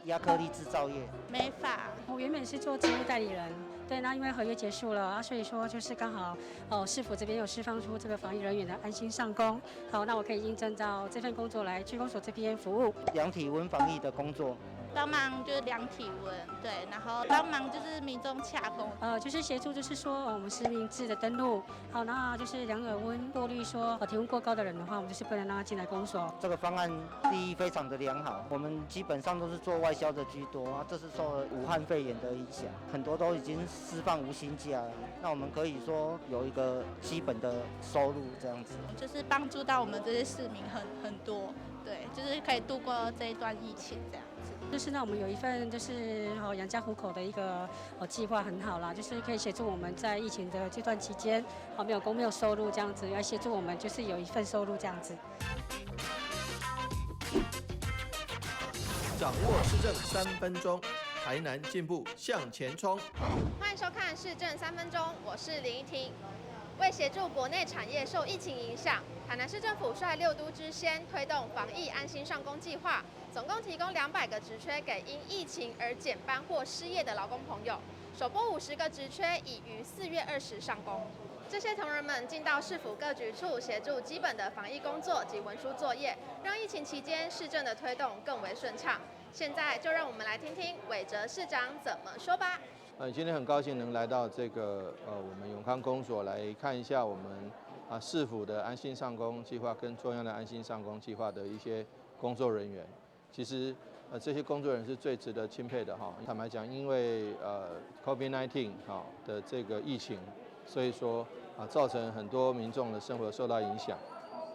亚克力制造业。美发。我原本是做职务代理人，对，那因为合约结束了啊，所以说就是刚好哦，市府这边有释放出这个防疫人员的安心上工，好，那我可以应征到这份工作来区公所这边服务。量体温防疫的工作。帮忙就是量体温，对，然后帮忙就是民众洽公，就是协助，就是说我们实名制的登录，好，那就是量耳温过滤，说体温过高的人的话，我们就是不能让他进来公所。这个方案第一非常的良好，我们基本上都是做外销的居多啊，这是受了武汉肺炎的影响，很多都已经释放无薪假了，那我们可以说有一个基本的收入这样子，就是帮助到我们这些市民很多，对，就是可以度过这一段疫情这样子。就是呢，我们有一份就是哦养家糊口的一个哦计划很好啦，就是可以协助我们在疫情的这段期间，哦没有工没有收入这样子，要协助我们就是有一份收入这样子。掌握市政三分钟，台南进步向前冲。欢迎收看市政三分钟，我是林依婷。为协助国内产业受疫情影响，台南市政府率六都之先推动防疫安心上工计划，总共提供200个职缺给因疫情而减班或失业的劳工朋友。首波50个职缺已于4月20上工。这些同仁们进到市府各局处协助基本的防疫工作及文书作业，让疫情期间市政的推动更为顺畅。现在就让我们来听听韦哲市长怎么说吧。今天很高兴能来到这个我们永康公所来看一下我们市府的安心上工计划跟中央的安心上工计划的一些工作人员。其实这些工作人员是最值得钦佩的哈。坦白讲，因为COVID-19 哈的这个疫情，所以说造成很多民众的生活受到影响。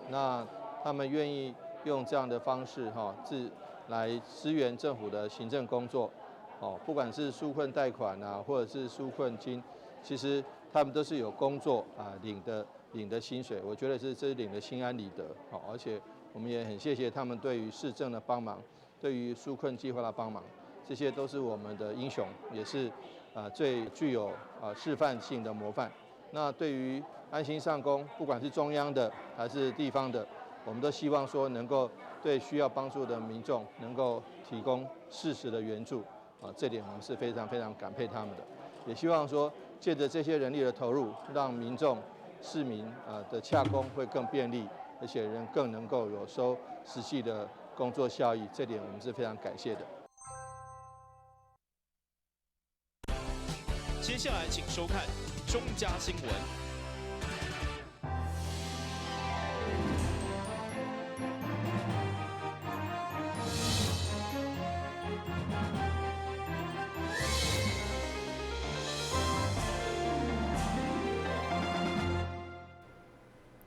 那他们愿意用这样的方式哈，自来支援政府的行政工作。哦，不管是纾困贷款啊，或者是纾困金，其实他们都是有工作啊，领的薪水，我觉得这是领的心安理得。好，而且我们也很谢谢他们对于市政的帮忙，对于纾困计划的帮忙，这些都是我们的英雄，也是最具有示范性的模范。那对于安心上工，不管是中央的还是地方的，我们都希望说能够对需要帮助的民众能够提供适时的援助。这点我们是非常非常感佩他们的，也希望说借着这些人力的投入，让民众、市民的洽公会更便利，而且人更能够有收实际的工作效益，这点我们是非常感谢的。接下来请收看中嘉新闻。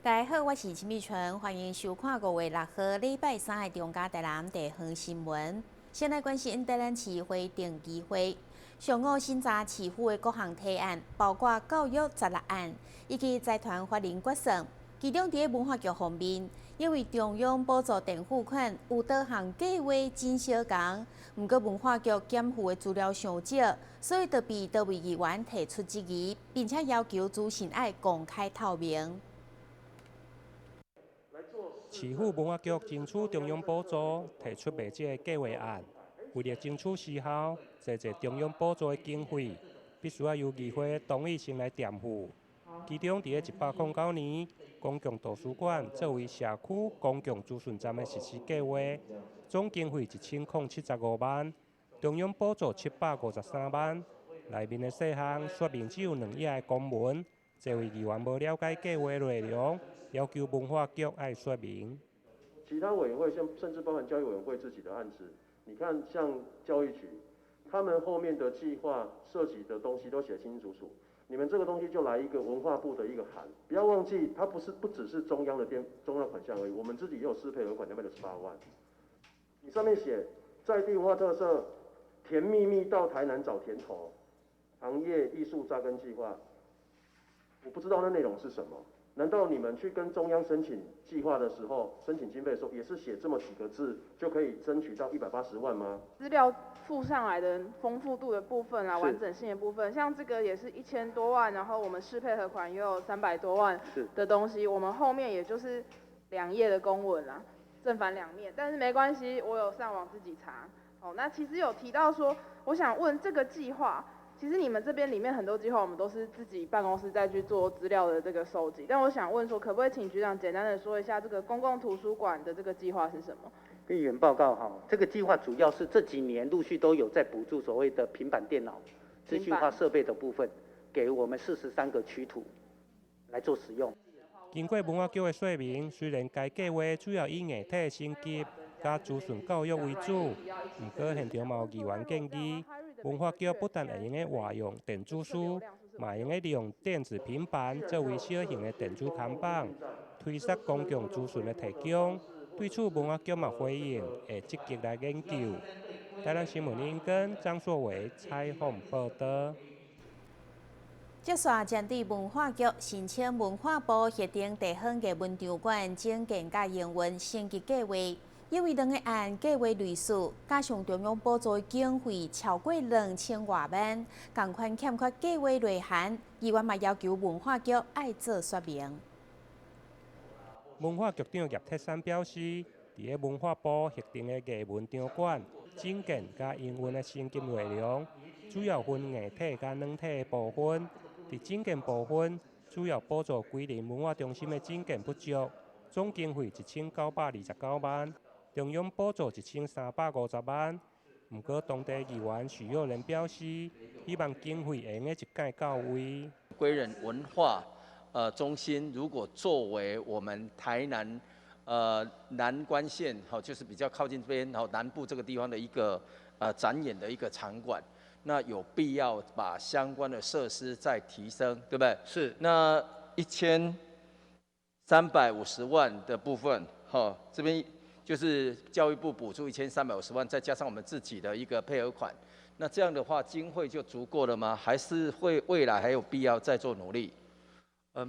大家好，我是陈美春，欢迎收看5月6號禮拜三的中嘉台南地方新聞。先來關心台南市會定期會，上午審查市府的各項提案，包括教育16案以及財團法人決算。其中佇文化局方面，因為中央補助墊付款有多項計劃真相仝，毋過文化局檢附的資料傷少，所以就被多位議員提出質疑，並且要求資訊愛公開透明。市府文化局爭取中央補助，提出袂少的計劃案。為了爭取時效，濟濟中央補助的經費，必須愛由議會同意先來墊付。其中，佇咧109年，公共圖書館作為社區公共資訊站的實施計劃，總經費1075萬，中央補助753萬。內面的細項說明只有2頁的公文，這位議員無了解計劃內容。要求文化局愛說明。其他委員會，像甚至包含教育委員會自己的案子，你看像教育局，他們後面的計劃涉及的東西都寫清清楚楚。你們這個東西就來一個文化部的一個函，不要忘記，它不只是中央的中央款項而已，我們自己也有適配額款268萬。你上面寫在地文化特色，甜蜜蜜到台南找甜頭，行業藝術紮根計劃，我不知道那內容是什麼。難道你們去跟中央申請計劃的時候，申請經費的時候，也是寫這麼幾個字就可以爭取到180萬嗎？資料附上來的豐富度的部分啊，完整性的部分，像這個也是1000多萬，然後我們適配合款也有300多萬的東西，我們後面也就是2頁的公文啊，正反2面，但是沒關係，我有上網自己查。哦，那其實有提到說，我想問這個計劃，其實你們這邊裡面很多計劃，我們都是自己辦公室在去做資料的這個收集。但我想問說，可不可以請局長簡單的說一下這個公共圖書館的這個計劃是什麼？跟議員報告哈，這個計劃主要是這幾年陸續都有在補助所謂的平板電腦、資訊化設備的部分，給我們43個區圖來做使用。經過文化局的說明，雖然該計劃主要以硬體升級佮資訊教育為主，毋過現場嘛有議員建議，文化局不但會用得活用電子書，嘛會用得利用電子平板作為小型的電子看板，推捒公共資訊的提供。對此，文化局嘛回應，會積極來研究。台南新聞林根張碩偉採訪報道。接續針對文化局申請文化部核定地方藝文場館整建佮營運升級計劃，因為兩個案計劃類似，加上中央補助經費超過2000外萬，仝款欠缺計劃內涵，議員嘛要求文化局愛做說明。文化局長葉鐵珊表示，佇咧文化部核定的藝文場館整建佮營運的升級內容，主要分硬體佮軟體的部分。佇整建部分，主要補助歸仁文化中心的整建不足，總經費1929萬，中央補助1350萬。毋過，當地議員許佑仁表示，希望經費會用得一擺到位。歸仁文化中心如果作為我們台南南關縣，好，就是比較靠近這邊，好，南部這個地方的一個展演的一個場館。那有必要把相關的設施再提升，對不對？是。那1350萬的部分，哈，這邊就是教育部補助1350萬，再加上我們自己的一個配合款，那這樣的話經費就足夠了嗎？還是會未來還有必要再做努力？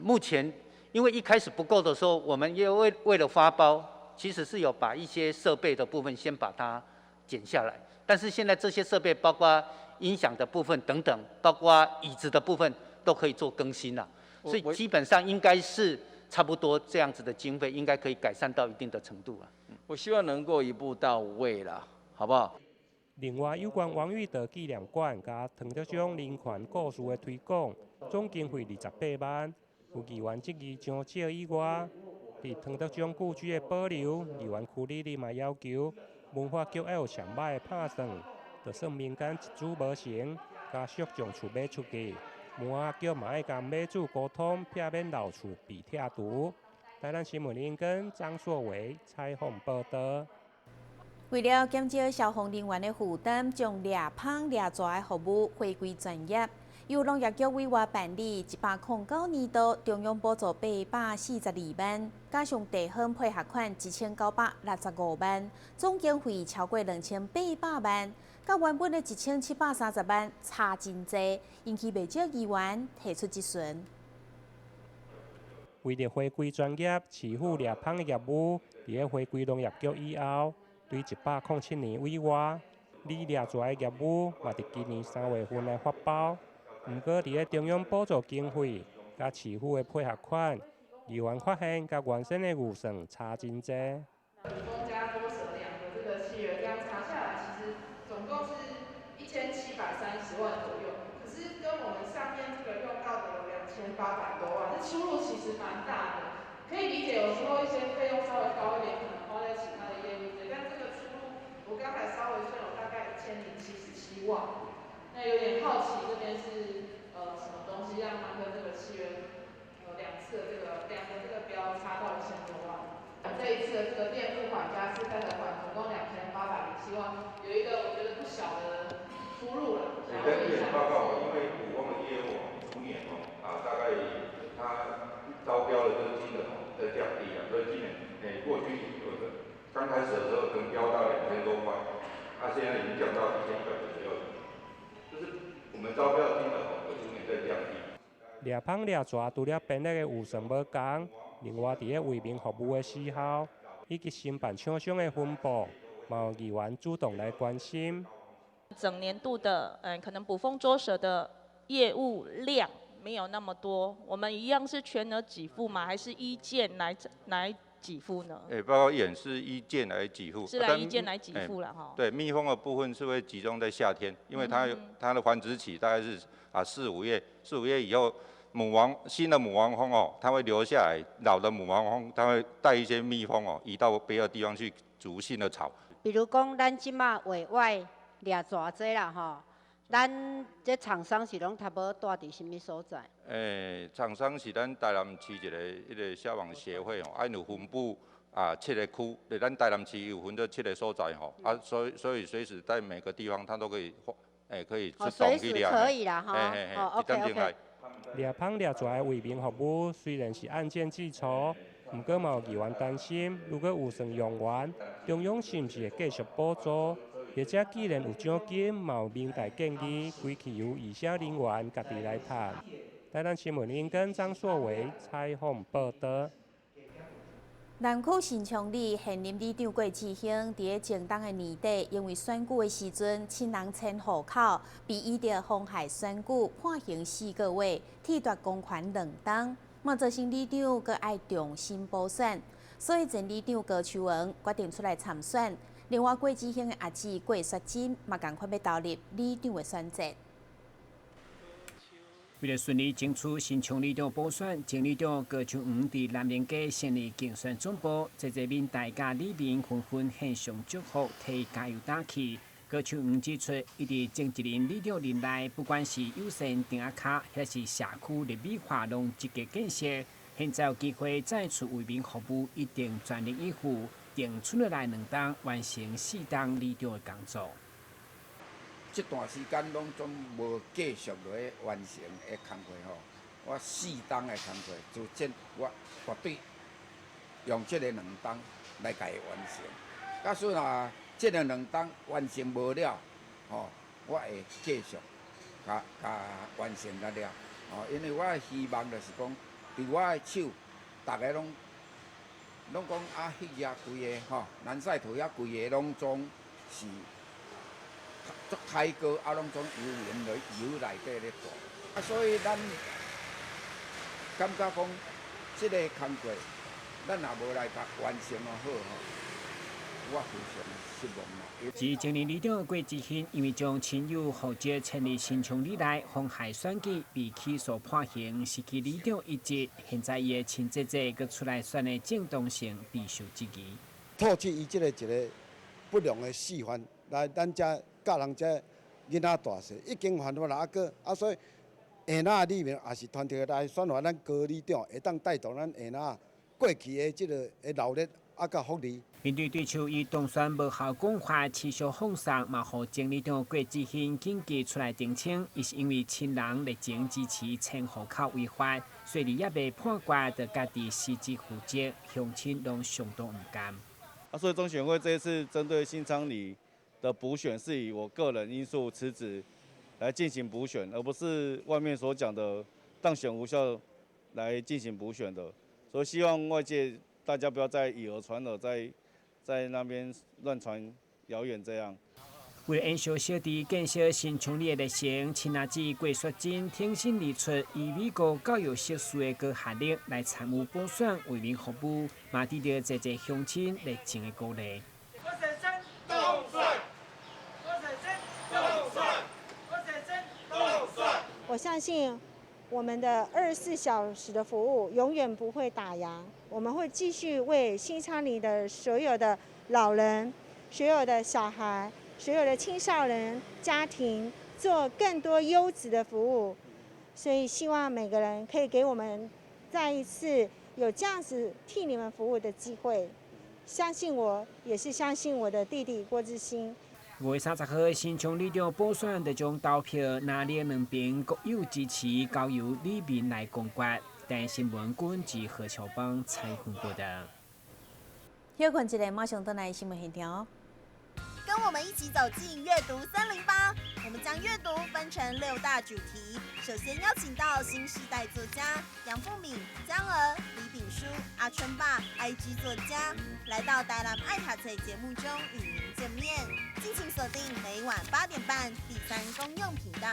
目前因為一開始不夠的時候，我們也為了發包，其實是有把一些設備的部分先把它減下來，但是現在這些設備包括音響的部分等等，包括椅子的部分都可以做更新了，所以基本上應該是差不多這樣子的經費，應該可以改善到一定的程度了。我希望能夠一步到位了，好不好？另外，有關王育德紀念館佮唐德宗人權故事的推廣，總經費28萬，有議員質疑傷少以外，佇唐德宗故居的保留，議員邱莉莉嘛要求文化局愛有上歹的拍算。就算民間一主無成，家屬將厝賣出去，文化局嘛愛共買主溝通，避免老厝被拆除。台南新聞林根張碩偉採訪報道。為了減少消防人員的負擔，將掠蜂掠蛇的服務回歸專業，由農業局委外辦理。109年度中央補助842萬，加上地方配合款1965萬，總經費超過2800萬。佮原本的1730萬差真濟，引起袂少議員提出質詢。為著回歸專業，市府掠蜂的業務，佇咧回歸農業局以後，對107年委外，理掠蛇的業務嘛，佇今年3月份來發包。毋過，佇咧中央補助經費佮市府的配合款，議員發現佮原先的預算差真濟。加多舍兩個這個契約，這樣查下來，其實總共是1730萬左右。可是跟我們上面這個用到的有2800多萬，這出入其實蠻大的。可以理解，有時候一些費用稍微高一點，可能花在其他的業務上，但這個出入，我剛才稍微算有大概1077萬。那有點好奇，這邊是什麼東西讓他跟這個契約兩次的這個兩個這個標差到1000多萬？這一次的這個墊付款加次配合款，總共2807萬，有一個我覺得不小的出入了。跟議員報告，因為捕蜂的業務逐年哦，啊，大概他招標的這個金額在降低啊，所以今年過去有的剛開始的時候可能標到2000多塊，那現在已經降到1196，就是我們招標的金額哦，有逐年在降低。掠蜂掠蛇除了編列的預算無仝，另外佇咧為民服務的時候，以及承辦廠商的分布，嘛有議員主動來關心。整年度的可能捕蜂捉蛇的業務量沒有那麼多，我們一樣是全額給付嗎？還是依件來給付呢？報告議員是依件來給付，是來依件來給付啦，哈。對，蜜蜂的部分是會集中在夏天，因為它有它的繁殖期大概是四五月，四五月以後，母王新的母王蜂哦，它會留下來，老的母王蜂它會帶一些蜜蜂哦，移到別的地方去築新的巢。比如講，咱這馬委外掠蛇這啦吼，咱這廠商是攏差不多住佇啥物所在？廠商是咱台南市一個彼個消防協會吼，有分布七個區，佇咱台南市有分做七個所在吼，所以隨時在每個地方，它都可以，可以出動去掠。可以啦，吼，哦，OK OK。掠蜂掠蛇的為民服務雖然是按件計酬，毋過嘛有議員擔心，如果預算用完，中央是毋是會繼續補助？或者既然有獎金，嘛有明代建議，規氣由義消人員家己來趁。台南新聞林根張碩維採訪報導。南區新昌里現任里長郭志興，佇咧前冬的年底，因為選舉的時陣，親人遷戶口，被依著妨害選舉判刑4個月，褫奪公權2冬。嘛造成里長閣愛重新補選，所以前里長高秋娥決定出來參選。另外，郭志興的阿姊郭雪珍嘛仝款欲投入里長的選戰。為了順利爭取新昌里長補選，前里長高秋娥佇南寧街成立競選總部，濟濟民代佮里民紛紛獻上祝福，替加油打氣。高秋娥指出，伊佇前一任里長任內，不管是有線埕仔跤，抑是社區綠美化，攏積極建設。現在有機會再次為民服務，一定全力以赴，定出來2冬完成4冬里長的工作。這段時間攏總無繼續落去完成的工課吼，我4冬的工課，就這我絕對用這个2冬來共伊完成。假使若這个2冬完成無了，吼，我會繼續共共完成甲了。吼，因為我希望就是講，佇我的手，逐个攏攏講啊，彼遐規个吼，南勢頭遐規个攏總是足開高，啊，攏總油鹽來油內底咧蹛。啊，所以咱感覺講，這个工課，咱若無來共完成好吼，我非常失望啦。至於前任里長郭志興，因為將親友戶籍遷入新昌里內，妨害選舉，被起訴判刑，失去里長一職。現在伊的親姐姐閣出來選的正當性備受質疑。唾棄伊這个一个不良的示範，來咱遮教人遮囡仔大細已經犯法啦，啊閣啊所以下仔里面也是團體來選選咱高里長，會當帶動咱下仔過去的這个的勞力啊佮福利。面對對手以當選無效講法持續放送，嘛予前里長郭志興緊急出來澄清，伊是因為親人熱情支持遷戶口違法，所以猶未判決，就家己辭職負責，鄉親攏相當毋甘。啊，所以中選會這一次針對新昌里的補選，是以我個人因素辭職來進行補選，而不是外面所講的當選無效來進行補選的。所以希望外界大家不要再以訛傳訛，在那邊亂傳謠言這樣。為了延續小弟建設新昌里的熱誠，親阿姊郭雪珍挺身而出，以美國教育碩士的高學歷來參與補選，為民服務，嘛得到濟濟鄉親熱情的鼓勵。郭雪珍當選，郭雪珍當選，郭雪珍當選。我相信我們的24小時的服務永遠不會打烊，我們會繼續為新昌里的所有的老人、所有的小孩、所有的青少年家庭做更多優質的服務，所以希望每個人可以給我們再一次有這樣子替你們服務的機會。相信我，也是相信我的弟弟郭志興。5月30號，新昌里長補選就將投票藍綠兩邊各有支持，交由里民來公決。台視新聞軍及何秋邦採訪報道。休睏一下，馬上轉來新聞現場。跟我們一起走進閱讀308，我們將閱讀分成六大主題。首先邀請到新世代作家楊富敏、江娥、李炳書、阿春爸、IG 作家，來到台南愛讀冊節目中與您見面。敬請鎖定每晚8點半第三公用頻道。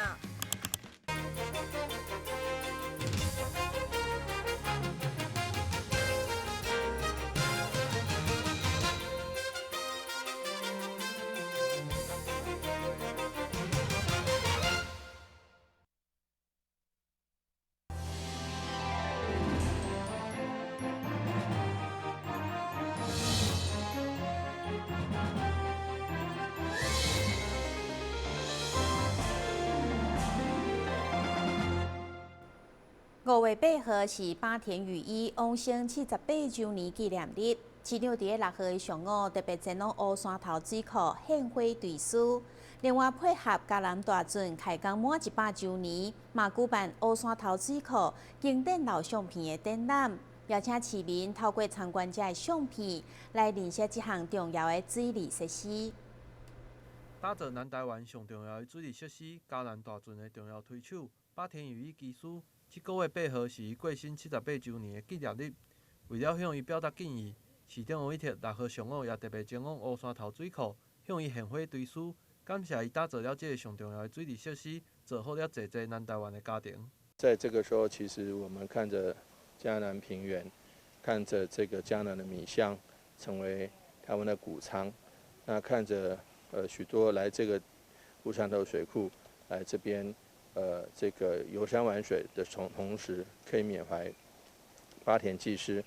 5月8號是八田與一往生78週年紀念日，市長佇咧6號的上午特別前往烏山頭水庫獻花追思。另外配合嘉南大圳開工滿100週年，嘛舉辦烏山頭水庫經典老相片的展覽，邀請市民透過參觀這的相片來認識這項重要的水利設施。打造南台灣上重要的水利設施嘉南大圳的重要推手八田與一技師，這個月八號是伊過身78週年的紀念日。為了向伊表達敬意，市長王一特6號上午也特別前往烏山頭水庫向伊獻花追思，感謝伊打造了這个上重要的水利設施，造福了濟濟南台灣的家庭。在這個時候，其實我們看着嘉南平原，看着這個嘉南的米鄉成為台灣的穀倉，那看着許多來這個烏山頭水庫來這邊這個遊山玩水的同時，可以緬懷八田技師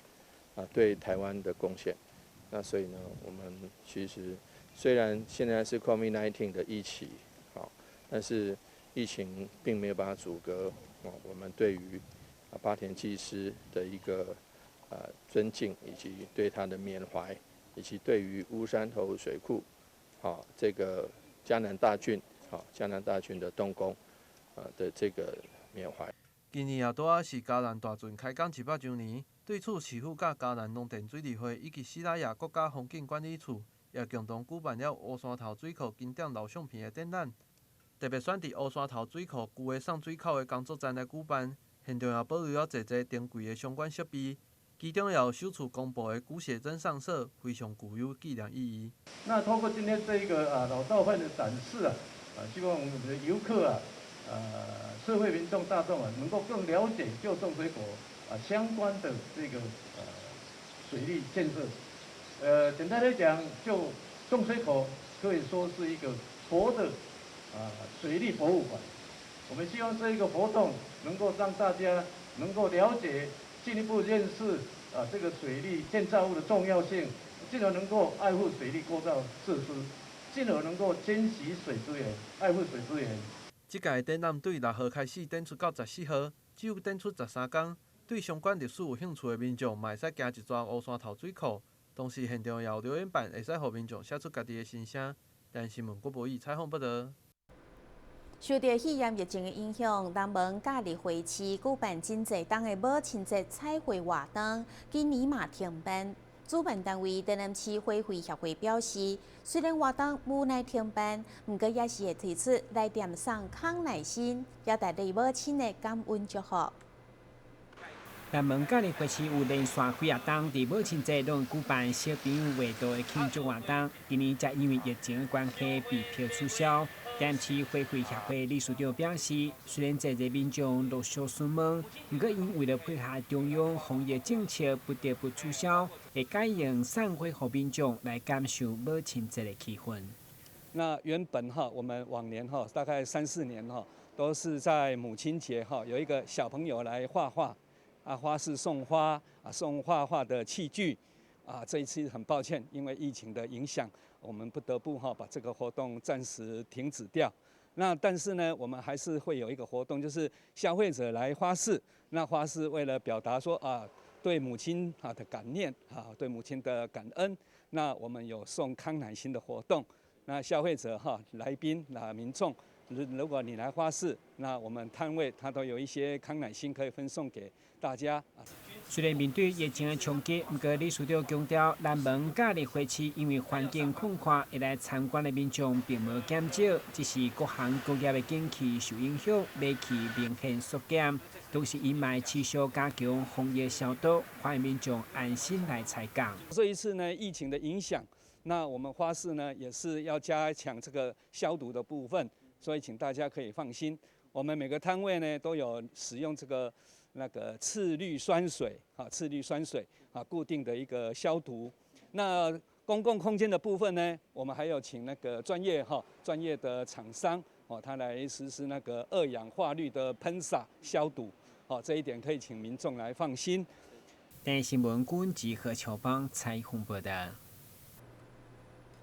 啊對台灣的貢獻。那所以呢，我們其實雖然現在是 COVID-19 的疫情，好，但是疫情並沒有辦法阻隔我們對於八田技師的一個尊敬，以及對他的緬懷，以及對於烏山頭水庫，好這個嘉南大圳，好嘉南大圳的動工，的這個緬懷。今年也拄仔是嘉南大圳開工100週年，對此市府佮嘉南農田水利會以及西拉雅國家風景管理處也共同舉辦了烏山頭水庫經典老相片的展覽，特別選佇烏山頭水庫舊的送水口的工作站來舉辦，現場也保留了濟濟珍貴的相關設備，其中也有首次公布的古寫真相冊，非常具有紀念意義。那透過今天這一個老照片的展示啊，希望我們的遊客啊，社會民眾大眾啊，能夠更了解舊送水口相關的這個水利建設。簡單來講，舊送水口可以說是一個活的水利博物館。我們希望這一個活動能夠讓大家能夠了解，進一步認識這個水利建造物的重要性，進而能夠愛護水利構造設施，進而能夠珍惜水資源，愛護水資源。這屆展覽對6號開始展出到14號，只有展出13天。對相關歷史有興趣的民眾，嘛會使行一逝烏山頭水庫。同時，現場也有留言板，會使予民眾寫出家己的心聲。台視新聞郭博義採訪報導。受著肺炎疫情的影響，南門假日花市舉辦真濟冬的母親節彩繪活動，今年嘛停辦。主辦單位台南市花卉協會表示，雖然活動無奈停辦，毋過也是會推出來店送康乃馨，表達對母親的感恩祝福。南門假日花市有連續幾仔冬，佇母親節攏舉辦小朋友畫圖的慶祝活動。今年則因為疫情的關係被迫取消。台南市花卉協會理事長表示，雖然濟濟民眾陸續詢問，毋過𪜶為了配合中央防疫政策，不得不取消，會改用送花予民眾來感受母親節的氣氛。那原本哈，我們往年哈，大概三四年哈，都是在母親節哈，有一個小朋友來畫畫，啊，花市送花，啊，送畫畫的器具，啊，這一次很抱歉，因為疫情的影響，我們不得不哈把這個活動暫時停止掉。那但是呢，我們還是會有一個活動，就是消費者來花市，那花市為了表達說啊，對母親啊的感念啊，對母親的感恩，那我們有送康乃馨的活動。那消費者哈，來賓啊，民眾，如果你來花市，那我們攤位它都有一些康乃馨可以分送給大家。雖然面對疫情的衝擊，毋過理事長強調，南門假日花市因為環境控寬，會來參觀的民眾並無減少，只是各行各業的景氣受影響，買氣明顯縮減。同時，𪜶嘛持續加強防疫消毒，歡迎民眾安心來採購。這一次呢，疫情的影響，那我們花市呢也是要加強這個消毒的部分，所以請大家可以放心。我們每個攤位呢都有使用這個那個次氯酸水啊，次氯酸水啊，固定的一個消毒。那公共空間的部分呢，我們還有請那個專業哈專業的廠商哦，他來實施那個二氧化氯的噴灑消毒。哦，這一點可以請民眾來放心。台視新聞君集何秋芳採訪報導。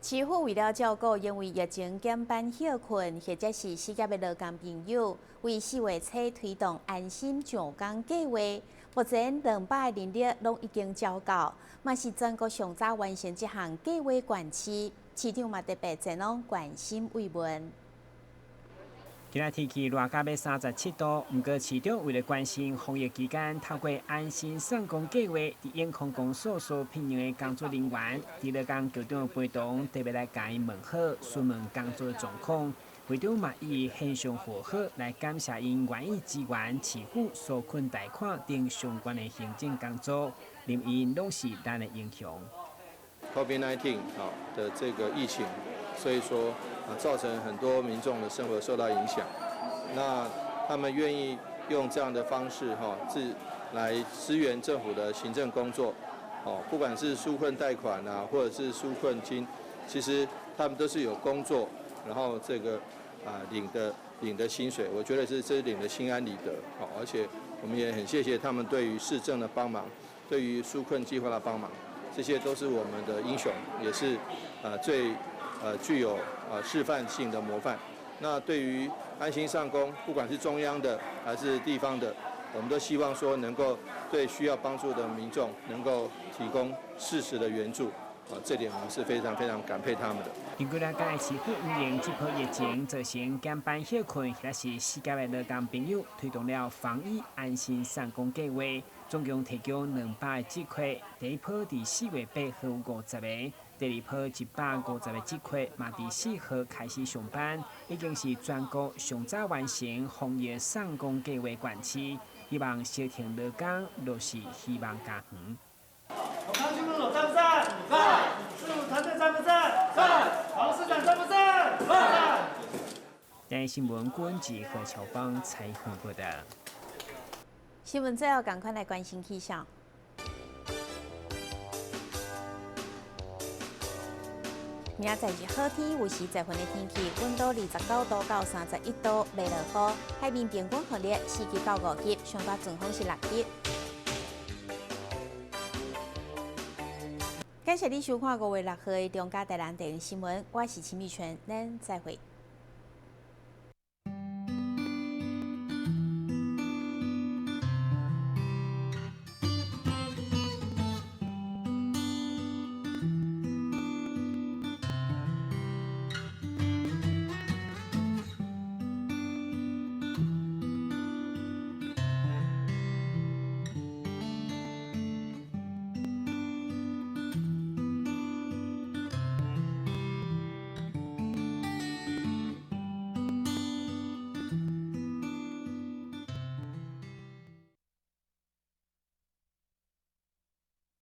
市府為了照顧因為疫情減班歇困或者是失業的勞工朋友，為4月初推動安心上工計劃。目前200個人力攏已經招到，嘛是全國上早完成這項計劃縣市。市長嘛特別前往關心慰問。今仔天氣熱到欲37度，毋過市長為了關心防疫期間，透過安心上工計劃，佇永康公所所聘用的工作人員，佇勞工局長陪同，特別來共𪜶問好，詢問工作狀況。會長嘛以獻上賀賀來感謝𪜶願意支援市府紓困貸款等相關的行政工作，認為𪜶攏是咱的英雄。 COVID-19 的這個疫情，所以說造成很多民眾的生活受到影響。那他們願意用這樣的方式哈，自來支援政府的行政工作，哦，不管是紓困貸款啊，或者是紓困金，其實他們都是有工作，然後這個領的薪水，我覺得是這是領的心安理得，好，而且我們也很謝謝他們對於市政的幫忙，對於紓困計劃的幫忙。這些都是我們的英雄，也是最具有示範性的模範。那對於安心上工，不管是中央的還是地方的，我們都希望說能夠對需要幫助的民眾能夠提供適時的援助。啊，這點我們是非常非常感佩他們的。根據了解，市府因應這波疫情造成減班歇困，或者是失業的勞工朋友，推動了防疫安心上工計劃，總共提供200個職缺。第一波佇4月8號有50個，第二波150個職缺嘛佇4號開始上班，已經是全國上早完成防疫送工計劃縣市，希望消停勞工落實希望家園。永康區公所在不在？在。市府團隊在不在？在。黃市長在不在？在。台新聞郭文和喬邦採訪報道。新聞最後，趕快來關心氣象。明仔載是好天，有時十分的天氣，溫度29度到31度，袂落雨。海面平均風力4級到5級，上大陣風是6級。感謝你收看5月6號的中嘉台南電視新聞，我是秦美泉，咱再會。